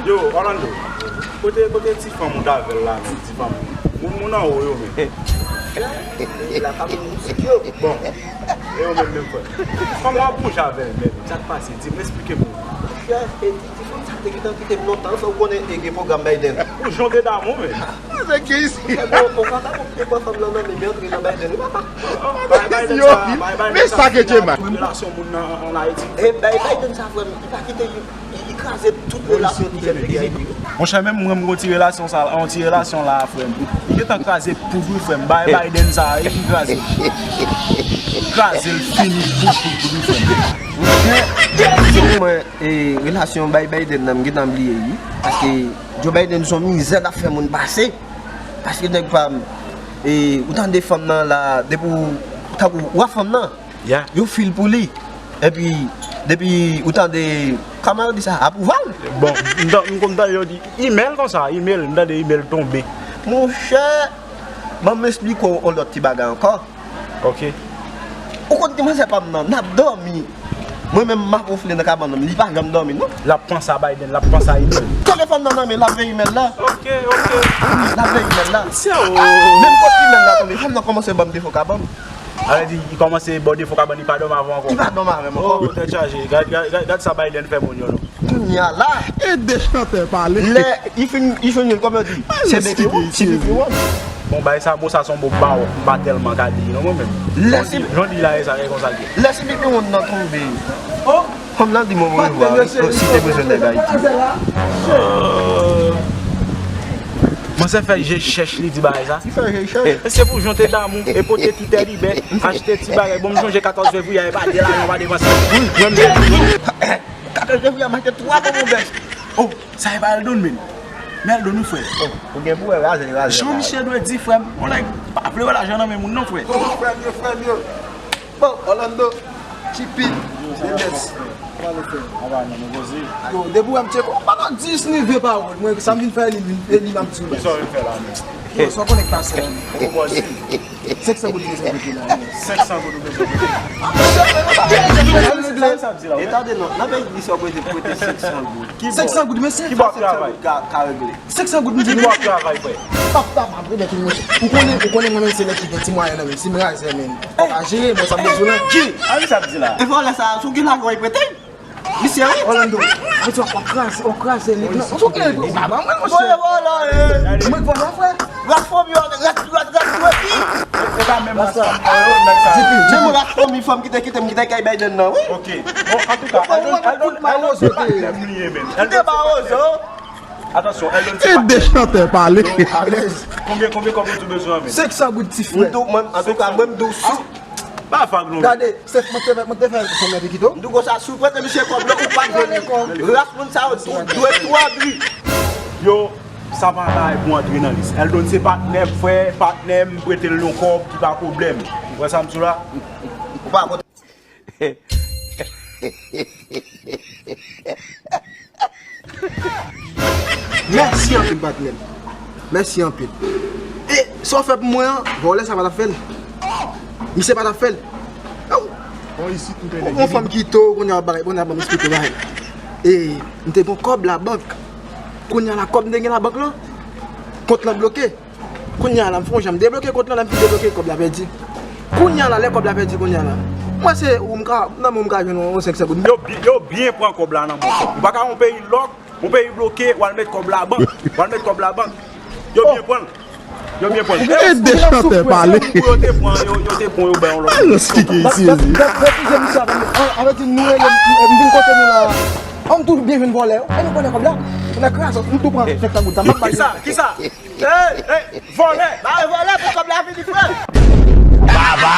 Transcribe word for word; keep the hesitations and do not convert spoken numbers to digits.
Yo, Orlando, kote, kote ti fanm ou t avè l la menm, ti fanm? Moun, moun anwo yo menm. La fanm mizik yo. Bon, e yo menm, menm frè. Kòman w ap bouje avè l menm? Sa k pase? Di m, eksplike m. Monchè, e ti, ti fanm sa te gentan kite m lontan, fè w konnen e gen pwogram Biden. Ou jan w te damou menm. Se ki isi? Bon, ou pa ka konprann fanm nan nan men, men antre nan Biden, wi papa. Bay Biden sa, bay Biden sa, men sa ke Djema. Relasyon moun nan an Ayiti. E bay Biden sa, frè m, li pa kite li, li, li kraze tout relasyon ki fèt peyi Ayiti. Monchè, menm mwen, m gon ti relasyon sa, yon ti relasyon la, frè m. Li gentan kraze poud, wi, frè m. Bay Biden sa, li kraze. Kraze l fini, poud, poud, poud, wi, frè m. Monchè, mwen, e, relasyon bay Biden nan, m gentan bliye, wi. Paske Joe Biden se yon mizè l ap fè moun pase. Paske nèg pa m, e, ou tande fanm nan la, depi w, tankou w ap fanm nan, yo fil pou li. Epi, depi ou tande, kòman yo di sa, apwouval. Bon, m tan-, m konn tande yo di imèl konsa, imèl, m tande imèl tonbe. Monchè, ban m esplike w yon lòt ti bagay ankò. Ok. Ou konn ti manzè pa m nan, n ap dòmi. Mwen menm, m ap wonfle nan kabann nan, li pa janm dòmi, non. L ap panse a Biden, l ap panse a imèl. Kòman fanm nan nan men, l ap veye imèl la. Ok, ok. L ap veye imèl la. Menm kote imèl la tonbe, fanm nan kòmanse ban m defo kabann. Sa vle di, li kòmanse ba w defo kabann, li pa dòmi avè w ankò. Li pa dòmi avè m ankò. Oh, tèt chaje. Gad, gad, gad, gad sa Biden fè moun yo, non. Kounye a la. E de chantè pale. Lè li fin, li fin, kòman yo di? Se de ki won, si li fin won. Bon, bay sa, mo sa se yon mo bawòk, m pa tèlman ka di li non mwen menm. Lè si, jan w di la, e sa, e konsa l ye. Lè si pipi wonn nan tonbe. Oh! Fanm nan di mwen orevwa, wi, si te bezwen nèg Ayiti. Manzè fè je chèch, li di bagay sa. Li fè je chèch. E se pou jan w te damou, e pote ti tèdibè, achte ti bagay. Bon, m sonje katòz fevriye, e pa de lajan, pa depanse. Wi, mwen menm. Katòz fevriye, m achte twa bonbon bèf. Oh, sa e pa Eldon, men. Men Eldon, wi, frè. Oh, ou gen pou wè razè, razè. Jan misye dwe di, frè m, yon nèg pa vle wè lajan nan men moun, non, frè. Oh, frè m yo, frè m yo. Bon, Orlando, T P, Mendes. Yo, depi w wè m tcheke w, pandan dis ni ven pawòl, mwen, sa m vin fè, li, li, li, m ap di w. Sa w vin fè la, men? Yo, sa w konnen k pase la, men? Senk san goud bezwen prete la, men. Senk san goud ou bezwen prete? E tande non, nan peyi di sa w prete, prete senk san goud. Senk san goud, men senk san goud ka, ka regle. Senk san goud, m di. Ki bò ap travay, frè? Pap, pap, pap, rebèk, monchè. Ou konnen, ou konnen mwen menm se nèg ki gen ti mwayen nan men m. Si m razè, men. Papa jere, mwen sa m bezwen lan. Ki? A, men sa ap di la. E vòlè sa, si w gen lajan w prete. Misye, wi. Orlando, a di w ap kraze, w ap kraze nèg nan. Si w gen nèg la, ban mwen, monchè. Vòlè, vòlè, e. Mwen vòlè, frè. Ras fanmi yo, ras, ras, ras, ras, ras. E pa menm ras fanmi yo, nèg sa. Menm ras fanmi fanm ki te kite m, ki te kay Biden nan, wi. Ok. Bon, antouka, Eldon, Eldon, Eldon se patnè m li ye, men. Eldon se patnè m. Atansyon, Eldon se patnè. E de chantè pale. Alèz. Konbyen, konbyen kòb ou di w bezwen, men? Senk san goud, ti frè. M tou, mwen, antouka, mwen, m tou sou. Pa vag non. Gade, se mwen te fè, mwen te fè fanm nan te kite w. M tou konsa, si w prete misye kòb la, ou pa t jwenn li. Ras moun sa yo, ou dwe twa dri. Yo, sa pa bagay pou antre nan lis. Eldon se patnè m, frè, patnè m, prete l yon kòb, ki pa pwoblèm. Ou wè sa m di w la? Ou pa konn. Mèsi anpil, patnè m. Mèsi anpil. E sa w fè pou mwen an, vòlè sa pa t ap fè l. Misye pa t ap fè l. Yon fanm ki to, kounye a bagay, kounye a ban m esplike bagay. E m te gon kòb labank. Kounye a la, kòb m te gen labank lan, kont lan bloke. Kounye a la, m fè yon jan m debloke kont lan, lè m fin debloke, kòb la pèdi. Kounye a la, lè kòb la pèdi, kounye a la, mwen se ou m ka, nan men w m ka jwenn yon senk san goud. Yo bi-, yo byen pran kòb la nan men w. Ou pa ka yon peyi lòk, yon peyi bloke, w al met kòb labank. W al met kòb labank. Yo byen pran l. Yo byen pran l. E de chantè pale. Pou yo te pran, yo, yo te pran, yo bay yon lòt. Yo esplike isi, isi. Refize misye avè m. Avè di nou rele m, m vin kote nou la. An m tou byen jwenn vòlè yo. E nou pran kòb la. N a kraze, m tou pran senk san goud sa. M ap bay. Kisa? Kisa? Ey, ey, vòlè! Ba vòlè pou kòb la vini, frè! Baba!